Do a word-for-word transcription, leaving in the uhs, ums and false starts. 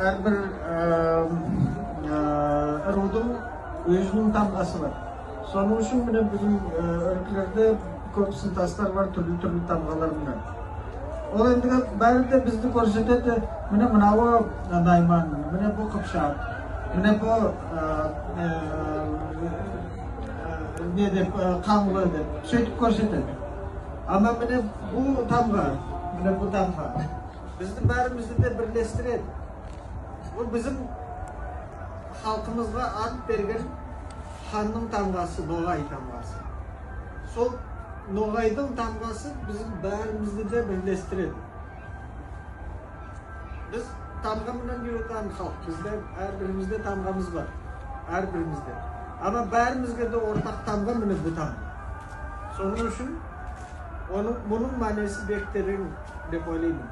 Аьр бир, э, э, ырувдынъ оьзининъ тамгасы бар. Сонынъ уьшин мине бизим, э, оьрклерде коьп сынтаслар бар, туьрли-туьрли тамгалар ман. Ол энди баьри де бизди коьрсетеди. Мине мынавы, э, найман, мине бу кыпшак, мине бу, э, э, э, не деп, э, канълы деп, суьйтип коьрсетеди. Ама мине бу тамга, мине бу тамга бизди баьримизди де бирлестиреди. Ол бизим халкымызга ат берген ханнынъ тамгасы, ногай тамгасы. Сол ногайдынъ тамгасы бизим баьримизди де бирлестиреди. Биз тамга ман юретаган халк, бизде аьр биримизде тамгамыз бар, аьр биримизде. Ама баьримизге де ортак тамга мине бу тамга. Сонынъ уьшин онынъ, мунынъ маьнеси бек теренъ деп ойлайман.